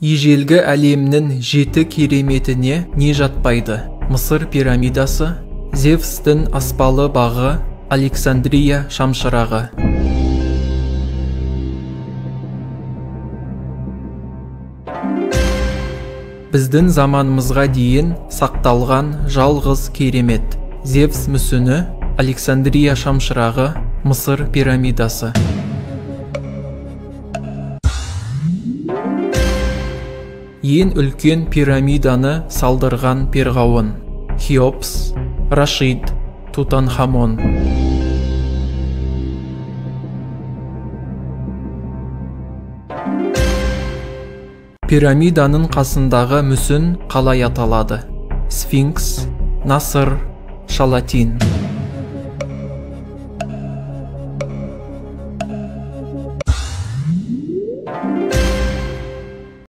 Ежелгі әлемнің 7 кереметіне не жатпайды? Мысыр пирамидасы, Зевстің аспалы бағы, Александрия шамшырағы. Біздің заманымызға дейін сақталған жалғыз керемет. Зевс мүсіні, Александрия шамшырағы, Мысыр пирамидасы. Ең үлкен пирамиданы салдырған перғауын. Хеопс, Рашид, Тутанхамон. Пирамиданың қасындағы мүсін қалай аталады? Сфинкс, Насыр, Шалатин.